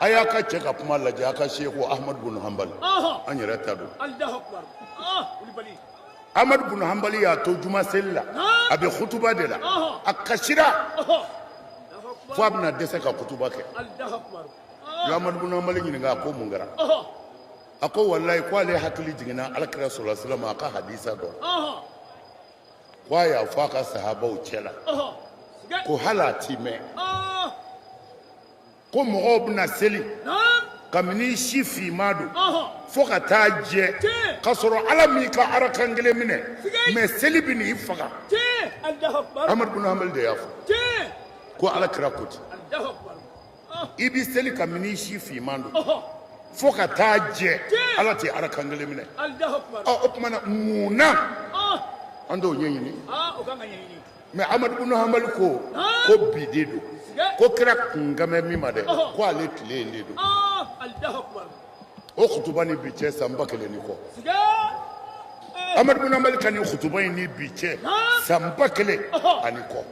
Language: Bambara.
A y'a ka cɛ ka kuma lajɛ, a ka seku Ahmadu bunu Hanbali, an yɛrɛ ta don. Ahmadu bunu Hanbali y'a to juma seli la, a bɛ kutuba de la, a kasira fo a bɛna dɛsɛ ka kutuba kɛ. Ahmadu bunu Hanbali ɲininka, a ko mun kɛra? A ko walayi, ko ale hakili jiginna Alakira sɔlɔ silam a ka hadisa dɔ, ko a y'a fɔ a ka sahabaw cɛ la ko hali a ti mɛn ko mɔgɔw bɛna seli kabini si finman don fo ka taa jɛ, k'a sɔrɔ Ala m'i ka arakan kelen minɛ, mais seli bɛ n'i faga. Amadu bin Hanbali de y'a fɔ ko Ala kira ko ten, i bɛ seli kabini si finman don fo ka taa jɛ, Ala tɛ arakan kelen minɛ. Ɔ, o tuma na, mun na an t'o ɲɛɲini? Mais Amadu bin Hanbali ko ko bi de don, ko kira kun kan bɛ min ma dɛ, ko ale tile in de don. O kutuba ni bi cɛ, san 1000 ni kɔ. Amadu bin Hanbali ka nin kutuba in ni bi cɛ, san 1000 ani kɔ.